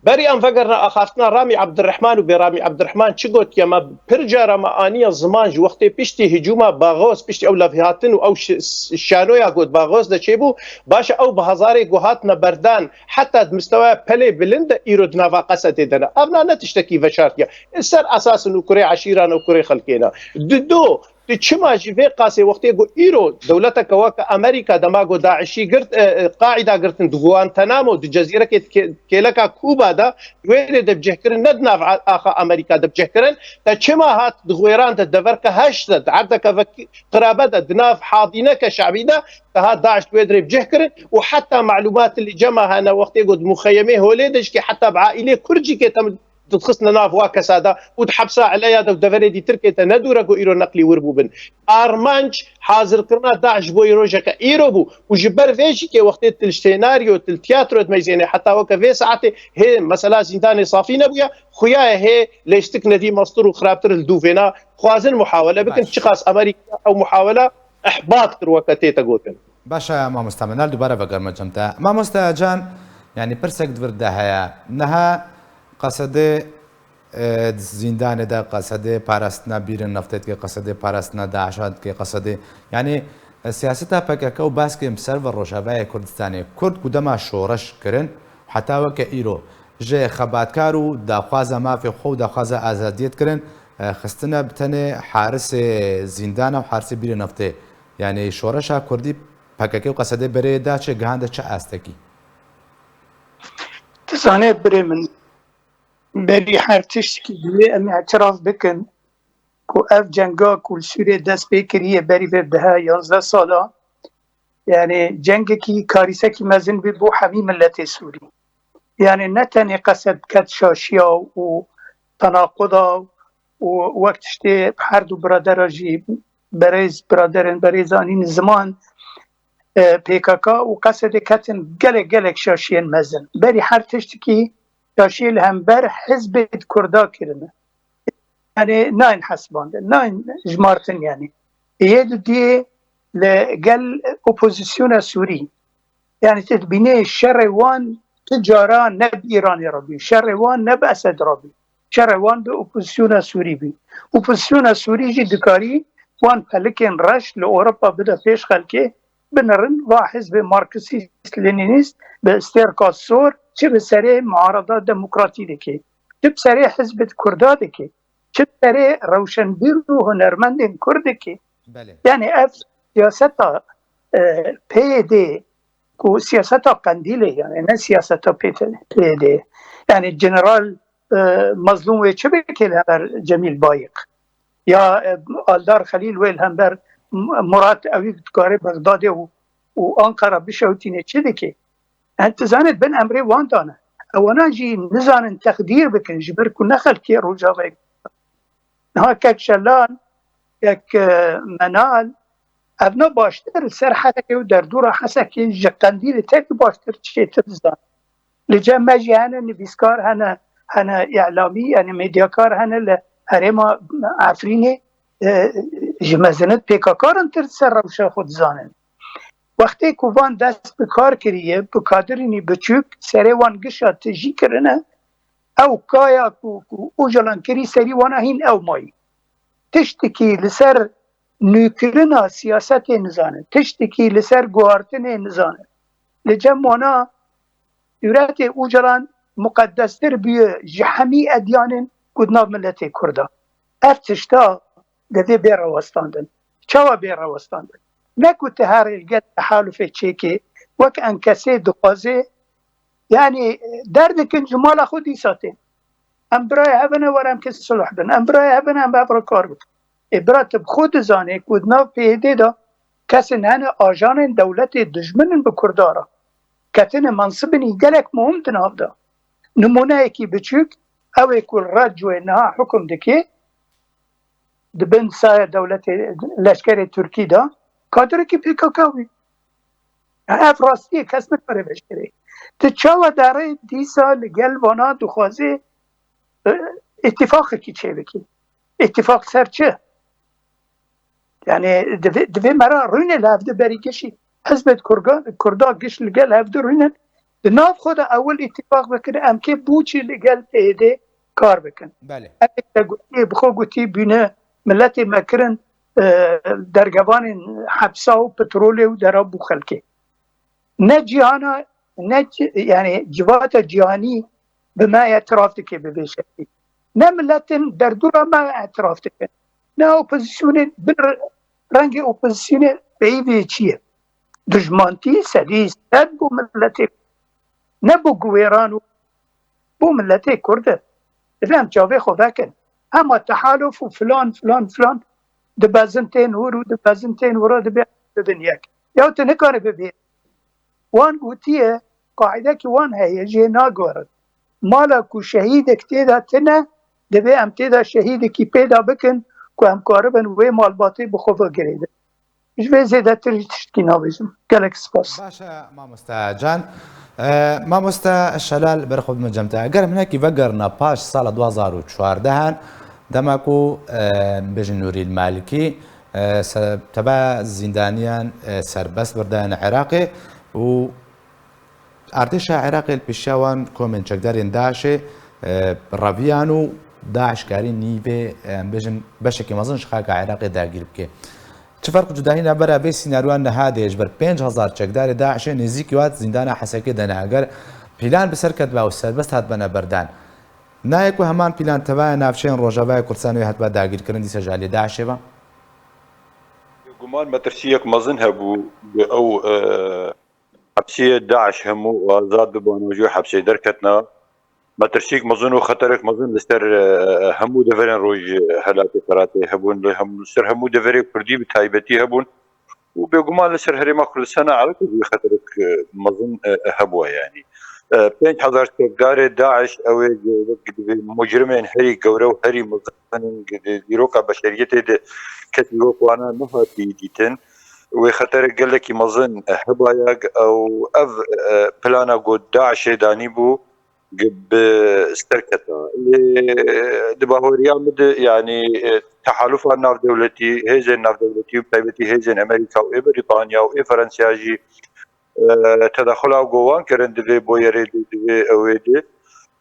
Berî em vegerine axaftina Ramî Ebdirehman û bê Ramî Ebdirehman çi gotiye me, pir cara me aniye ziman ji wextê piştî hicûma Baxoz, piştî ew levhatin û ew şi-, şanoya ku di Baxoz de çêbû, baş e ew bi hezarê ku hatine berdan, heta di misteweya pelê bilind de îro di nava Qesedê de ne. Evna ne tiştekî veşartiye. Ser esas in û kurê eşîran û kurê xelkê ne. Di do, Tu çima jî vê qasê wextê ku îro dewleteke weke Amerîka dema ku DAIŞî girt, e, e, Qaîda girtin di Guantanamo, di cezîrekê di kê-, kêleka Kuba de, wê rê de bicihkirin, ne di nav a-, axa Amerîka de bicihkirin, te çima hat di xwêran de, deverke heş de, di erdeke vek-, qirabe de, di nav hadîneke şebî de, te hat DAIŞ wê dirê bicihkirin û heta malûmat li cema hene wextê ku di muxeyemê holê de jikê heta bi aîlê Kurd jî kê te dixistine nav wa kesa de û di hepsa Eleya de û deverê dîtirkê te ne dûr e ku îro neqlî wir bûbin. Armanc hazirkirina DAIŞ ji bo rojeke îro bû û ji ber vê jî kê wextê til senaryo, til tiyatro dimeyzêne heta weke vê saetê hê mesela zîndanê safî nebûye, xuya ye hê lêstik nedî mestir û xirabtir li dû vêna xwazin muhawele bikin. Baş. Çiqas Amerîka ew muhawela ihbat kir weke tête gotin. Baş e, mamoste Menal, dubare vegerme cem te. Mamoste Can, yanî pirsek di vir de heye. Niha Qesedê, e, di zîndanê de Qesedê parastina bîrên neftê dike, Qesedê parastina DAIŞa dike, Qesedê, yanî, e, siyaseta P K K û baskên bi ser ve Rojavayê Kurdistanê, Kurd ku dema şoreş kirin, heta weke îro ji xebatkar û daxwaza mafê xwe û daxwaza azadiyê dikirin, e, xistine bi tenê harisê zîndana û harisê bîrê neftê. Yanî şoreşa Kurdî P K K û Qesedê berê da çi, gihande çi astekî? Tu zanê birê min, berî her tiştekî divê em îtiraf bikin ku ev cenga ku li Sûriyê dest pê kiriye berî vê deh yanzdeh sala, yanî cengekî karîsekî mezin bî bo hemî miletê Sûrî. Yanî ne tenê Qesed ket şaşiya û tenaquda û wek tiştê her du biradera jî berêz biraderên berêz anîn ziman, e, P K K û Qesedê ketin gelek gelek şaşiyên mezin. Berî her tiştekî şaşiyê li hember hizbê di Kurda kirine. Yanî nayên hesibandin, nayên jimartin yanî. Yê dudiyê li gel opozisyona Sûrî. Yanî tu dibînê şerê wan tu cara ne bi Îranê re bû, şerê wan ne bi Esed re bû. Şerê wan bi opozisyona Sûrî bû. Opozisyona Sûrî jî dikarî wan pelikên reş li Ewropa bide pêş xelkê, binirin va hizbê Marksîst Lenînîst bi stêrka sor çi bi serê muarada demokratî dike, çi bi serê hizbê Kurda dike, çi bi serê rewşenbîr û hunermendên Kurd dike. Belê. Yanî ev siyaseta, e, P Y D ku siyaseta Qendîlê, yanî ne siyaseta P Y D. Yanî General, e, Mazlûm wê çi bike li hember Cemîl Bayik? Ya, e, Aldar Xelîl wê li hember M-, Murat ewî dikare Bexdadê û, û Ankara bişewtîne çi dike? Em, tu zanî bin emrê wan dane. Ewana jî nizanin texdîr bikin ji ber ku ne xelkê Rojavayê. Niha kek Şelan, kek, e, Menal, evna baştir li ser Hesekê û derdora Hesekê ji Qendîlê tek baştir çêtir dizanin. Li cem me jî hene nivîskar, hene, hene îlamî, yanî medyakar hene li, herêma Efrînê, e, ji mezinit P K K rin tir ser rewşa xwe dizanin. Wextê ku van dest bi kar kiriye, bi kadirînî biçûk serê wan gişa tijî kirine, ew kaya ku, ku Ocalan kirî serî wana hîn ew mayî. Tiştekî li ser nûkirina siyasetê nizane, tiştekî li ser guhartinê nizane. Li cem wana sûretê Ocalan muqeddestir bûye ji hemî edyanên ku di nav miletê Kurda. Ev tişta divê bê rawestandin. Çawa bê rawestandin? Ne ku tu herê li gel tehalufê çêkê, wek enkesê dixwazê, yanî derdikin ji mala xwe dîsa tên. Em birayê hev in, were em kê sulh bin. Em birayê hev in, em hev re kar bikin. Ê bira, tu bi xwe dizanê ku di nav P Y D'ê de kesên hene ajanên dewletê dijmin in bi Kurda re. Ketine mensibinî gelek muhim di nav de. Nimûneyekî biçûk, ew ê ku li Radcoyê niha hukum dike, di bin saya dewletê, leşkerê Tirkî de, kadireke P K K bû. Ev rastî ye, kes nikare veşkerê. Tu çawa derê dîsa li gel vana dixwazî, e, îtîfaqekî çêbikî? Îtîfaq ser çi? Yani divê, divê me re rûne li hevdi berî gişî. Hizbet Kurga, Kurda giş li gel hevdi rûne. Di nav xwe de ewil îtîfaq bikin, em kê bûçî li gel P Y D kar bikin. Belê. Ev te gotî, bi xwe gotî bîne, miletê me kirin, e, dergevanên hepsa û petrolê û dera bû xelkê. Ne cîhana, ne ci-, yani civata cîhanî bi me etiraf dike bi vê şeklî. Ne miletin derdora me etiraf dikin. Ne opozisyonên bin re-, rengê opozisyonê peyvê çi ye? Dijmantî sedî sed bo miletê, ne bo guwêran û bo miletê Kurd e. Divê em çavê xwe vekin. Hema tehaluf û filan, filan, filan dibezin tên wir û dibezin tên wir, dibê bibin yek. Ya tu nikare bibê. Wan gotiye, qaîdekî wan heye, jê nagorin. Mala ku şehîdek tê de tine, divê em tê de şehîdekî pê de bikin ku em karibin wê malbatê bi xwe ve girêdin. Ji vê zêdetir jî tiştekî nabêjim. Gelek spas. Baş e, mamoste Can. E, mamoste Şelal, ber xwe bime cem te. Eger em hinekî vegerina paş sala du hazar û çardeh, dema ku, e, bêjin Nûrî Malikî, e, se-, teva zîndaniyan, e, serbest bir dayene Iraqê û artêşa Iraqê li pêşiya wan komên çekdarên DAIŞê, e, reviyan û DAIŞ karî nîvê, e, em bêjin beşekî mezin ji xaka Iraqê dagîr bike. Çi ferq û cudahî navbera vê sînaryoya niha de ye? Ji ber pênc hezar çekdarê DAIŞê nêzîkî wat zîndana Hesekê de ne. Eger pîlan bi ser ketbe û serbest hatbene berdan, nayê ku heman pîlan tevaya navçeyên Rojavayê Kurdistanê wê hatba dagîrkirin dîsa ji aliyê DAIŞê ve? Guman metirsiyek mezin hebû bi ew, e, hepsiyê DAIŞ hemû azad bibana, ji wê hepsê derketina. Metirsiyek mezin û xeterek mezin li ser, e, hemû deverên Rojhilatê Feratê hebûn, li hem-, li ser hemû deverê Kurdî bi taybetî hebûn û bêguman li ser Herêma Kurdistana Iraqê jî xeterek, e, mezin, e, hebûye, yanî. E, pênc hezar çekdarê DAIŞ, ew ê, e, wek divê mujrimên herî gewre û herî mezin in, di dîroka beşeriyetê de kesî wek wana nehatî dîtin. Wê xeterek gelekî mezin, e, hebaya, ew, ev, e, plana ku DAIŞê danîbû, bi ser keta. Lê di baweriya min de, yanî, e, tehalufa navdewletî, hêzên navdewletî û bi taybetî hêzên Amerîka û ê Brîtanya û ê Ferensiya jî, e, tedaxula ku wan kirin di vê boyerê de, di vê ewê de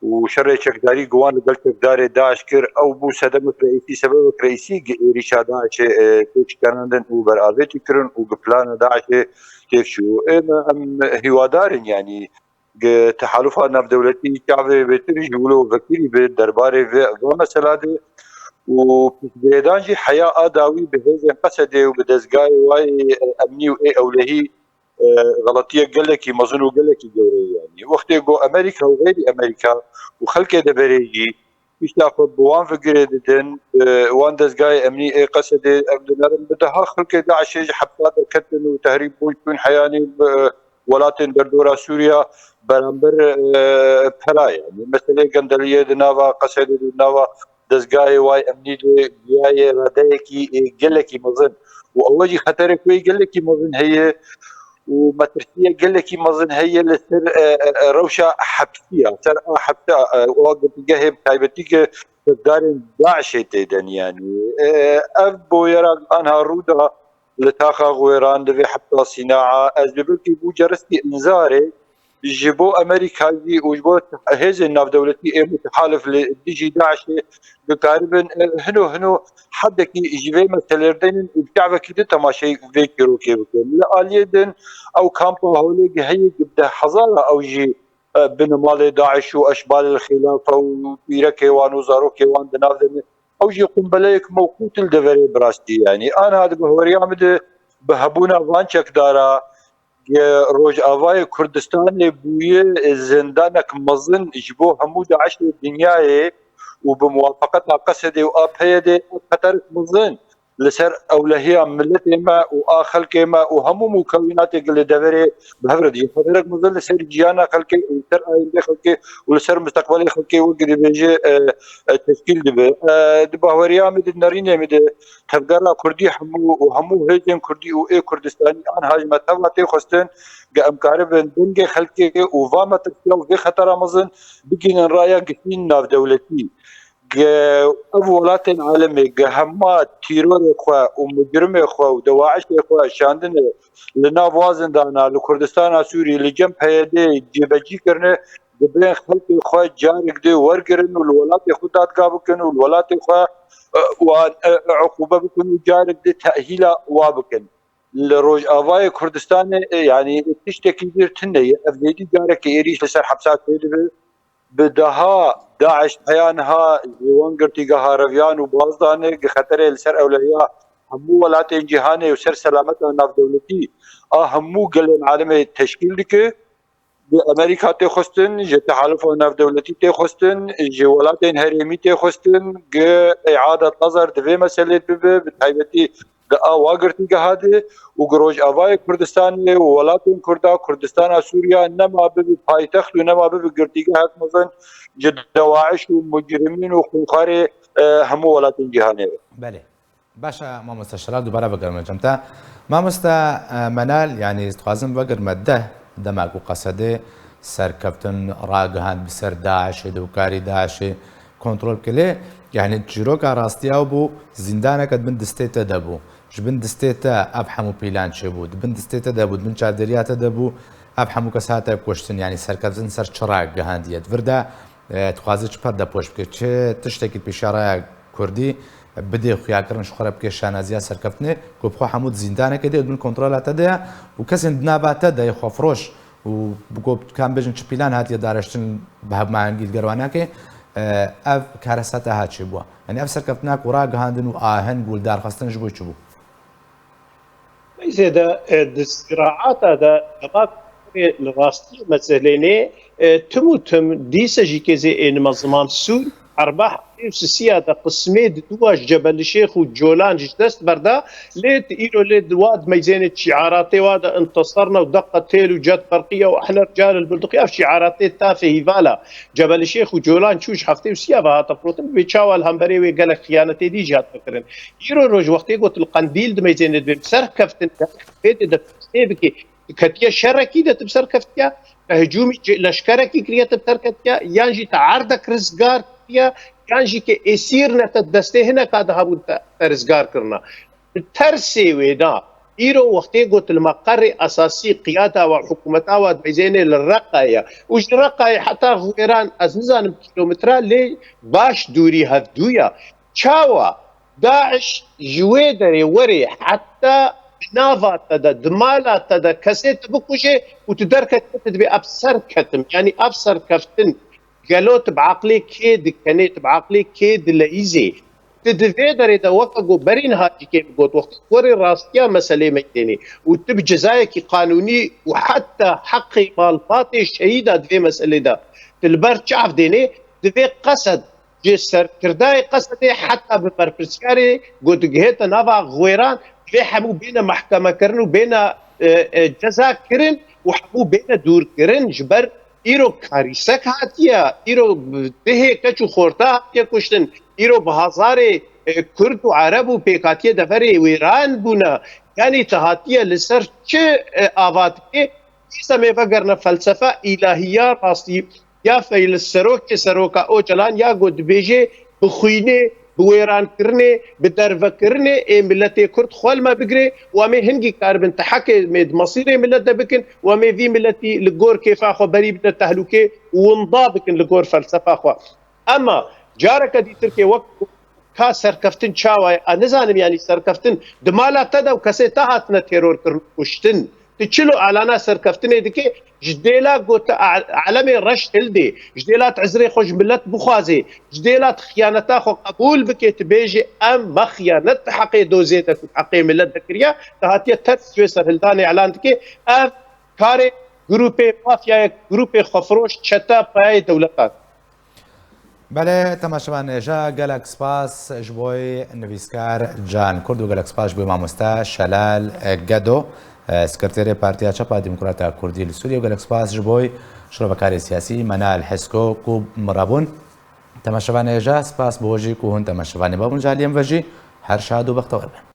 û şerê çekdarî ku wan li gel çekdarê DAIŞ kir, ew bû sedemek reîsî, sebebek reîsî gi êrîşa DAIŞê, e, têk şikandin û beravêtî kirin û gi plana DAIŞê têk çû. Ê me, em hîwadar in, yanî, gi tehalufa navdewletî çavê bêtir ji wilo vekirî bi derbarê vê, va mesela de û piştgirêdan jî heya a dawî bi hêzên Qesedê û bi dezgayê wayê emnî û ê ewlehî, e, xeletiyek gelekî mezin û gelekî gewre ye. Yanî wextê ku Amerîka û xeyrî Amerîka û xelkê deverê jî pişta xwe bi wan figirê didin, bi wan dezgayê emnî ê Qesedê, em dinerin bi deha xelkê DAIŞê ji hepsa derketin û tehrîb bûn, çûn heyanî bi welatên derdora Sûriya beramber, e, pera ye. Yanî meselê gendeliyê di nava Qesedê, di nava dezgayê wayê emnî de bûyaye radeyekî, e, gelekî mezin. Û ew jî xeterek wê gelekî mezin heye. û metirsiye gelekî mezin heye li ser, e, e, e, rewşa hepsiya, ser a hepsa, e, û a girtîgehê bi taybetî ki çekdarên DAIŞê tê de ne. E, ev boyera anha rû da li taxa Xwêran, li vê hepsa Sînaa, ez bi bilkî bû ceristî înzarê ji bo Amerîka jî û ji bo hêzên navdewletî ê mutehalif li dijî DAIŞê dikaribin, e, hino hino hedekî ji vê meselê re denin û bi çavekî din temaşeyî vê çîrokê bikin. Li aliyê din ew kampa holê heye, bi deh hezara ew jî, e, bin malê DAIŞ û eşbalê xêlafe û pîrekê wan û zarokê wan di nav de ne. Ew jî qumbeleyek mewqût li deverê bi rastî, yanî anha di guhweriya min de bi hebûna van çekdara, Rojavayê Kurdistanê bûye zindanek mezin ji bo hemû DAIŞê dinyayê û bi muwafeqeta Qesedê û a PYDê ev xeterek mezin li ser ewlehiya miletê me û a xelkê me û hemû mûkewînatê ku li deverê bi hev re dijî xeterek mezin li ser jiyana xelkê û li ser ayîndê xelkê û li ser misteqbelê xelkê wek dibêje, e, e, teşkîl dibe. E, di bahweriya min de, di nerînê min de, tevgera Kurdî hemû û hemû hêzên Kurdî û ê Kurdistanî anha ji me teva tê xwestin, ge em karibin dengê xelkê û va metirsiya û vê xetera mezin bigihînin raya giştî navdewletî. Ge ev welatên alemê ge hema tîrorê xwe û micrimê xwe û DAIŞê xwe şandine li nav wa zindana li Kurdistana Sûrî li cem PYDê cêbecî kirine, dibên xelkê xwe carek dê wergirin û li welatê xwe dadga bikin û li welatê xwe, e, wan, e, e, uqûbe bikin û carek dê tehîla wa bikin. Li Rojavayê Kurdistanê, e, yanî tiştekî bîr tune ye. Ev êdî carekê êrîş li ser hepsa çêdibe. Bi deha DAIŞ heya niha ji wan girtîgeha reviyan û baz dane, gi xeterê li ser ewlehiya hemû welatên cîhanê û ser selameta navdewletî a hemû gelên alemê teşkîl dike. Ji Amerîka tê xwestin, ji tehalufa navdewletî tê xwestin, ji welatên herêmî tê xwestin, gi îada tazer di vê meselê bibe, bi taybetî di a wa girtîgeha de û gi Rojavayê Kurdistanê û welatên Kurda, Kurdistana Sûriya nema bibe paytext û nema bibe girtîgehek mezin ji DAIŞ û micrimîn û xûnxarê, e, hemû welatên cîhanê be. Belê. Baş e, mamoste Şelal, dubare vegerime cem te. Mamoste, e, Menal, yanî ez dixwazim vegerime deh dema ku Qesedê serkeftin ragihand bi ser DAIŞê de û karî DAIŞê kontrol bike. Lê, yanî çîroka rastiya bû, zîndaneke di bin distê te de bû. Ji bin distê te ev hemû pîlan çêbû. Di bin distê te de bû, di bin çavdêriya te de bû. Ev hemû kes hate kuştin, yanî serkeftin ser çi ragihandiye? Di vir de, e, dixwaze çi perdepoş bike, çi tiştekî pêşiya raya Kurdî bidê xuyakirin, ji xwe re bike şanaziya serkeftinê, ku bi xwe hemû di zîndanekê de û di bin kontrola te de ye û kesên di nava te de yê xwefiroş û bi ku, ka em bêjin, çi pîlan hatiye dareştin bi hevmahengî li gel wan nake, e, ev karesa te ha çêbû. Yanî ev serkeftina ku ragihandin û aheng û lidarxistin ji bo çi bû? Pey zêde, e, di siraata de dema li rastî meselênê, e, tim û tim dîse jî kê zê ênime ziman Sûr, erba heftê û sisiya de qismê di dû wa ji Cebelîşêx û Colan ji dest berda, lê di îro lê di wa di meyzênê şîaratê wa de intesarna û deqqa têl û cet berqiya û ehner cal el bulduqiya ev şîaratê tafê hîvala Cebelîşêx û Colan çû ji heftê û sisiya ve hate firotin, bi vê çawa li hemberê wê gelek xiyanetê dî jî hate kirin. Îro roj wextê got li Qendîl di meyzênê dibê bi ser keftin de, pê de destê bike, tu ketiye şerekî de tu bi ser keftiye, te hicûmî ci-, leşkerekî kiriye tu bi ser ketiye, yan jî te erdek rizgar kiriye, yan jî ke êsîr ne te destê hineka de hebûn te, te rizgar kirina. Bi tersê wê da, îro wextê got li me qerê esasî qiyada we, hikûmeta we di meyzênê li Reqayê ye. Û ji Reqayê heta Xwêran, ez nizanim kîlometre, lê baş dûrî hevdû ye. Çawa? DAIŞ ji wê derê werê heta di nava te de, di mala te de kesê tu bikuje û tu derketî, tu dibê ev serketim, yanî ev serkeftin, gelo tu bi aqlê kê dikenê, tu bi aqlê kê dileyîzê? Tu di vê derê de weke ku berî niha jî kê got, wextê werê rastiya meselê meydanê û tu bi cezayekî qanûnî û heta heqê malbatê şehîda di vê meselê de tu li ber çav dênê, divê Qesed, ji serkirdayê Qesedê heta bi berpirsyarê ku digihête nava Xwêran, divê hemû bêne mehkemekirin û bêne, e, e, ceza kirin û hemû bêne dûrkirin. Ji ber îro karîsek hatiye, îro bi dihê keç û xorta hatiye kuştin, îro bi hezarê, e, Kurd û Ereb û pêkhatiyê deverê wêran bûne. Yanî te hatiye li ser çi e, ava dikê? Dîsa me vegerine felsefe, îlahiya, rastî ya feyl serokê seroka Ocalan ya ku dibêje bi xwînê, bi wêrankirinê, bi dervekirinê ê miletê Kurd xwe li me bigire û em ê hingî karibin ti heqê me di mesîrê milet de bikin û em ê vî miletî li gor kêfa xwe berî bidine tehlûkê û winda bikin li gor felsefa xwe. Ema careke dîtirkê wek ka serkeftin çawa ye? A nizanim, yanî serkeftin di mala te de û kesê te hatine teror kirin û kuştin. Tu çilo alana serkeftinê dike, ji dêla got a-, alemê reş hildê, ji dêla tu ezrê xwe ji milet bixwazê, ji dêla tu xiyaneta xwe qebûl bike, tu bêjî em me xiyanet di heqê dozê de ku di heqê milet de kiriya, tu hatiye ters ji wê serhildanê elan dike. Ev karê grûpê mafyayek, grûpê xwefiroş, çete payê dewletan. Belê, temaşevan hêja, gelek spas ji bo nivîskar Can Kurd û gelek spas ji bo mamoste Şelal Gedo, sekreterê Partiya Çapa Demokrata Kurdî li Sûriyê û gelek spas ji bo şirovekarê siyasî Menal Hesko ku min re bûn. Temaşevan hêja, spas bo jî ku hûn temaşevanê me bûn, ji aliyê min ve jî her şad û bextewar bin.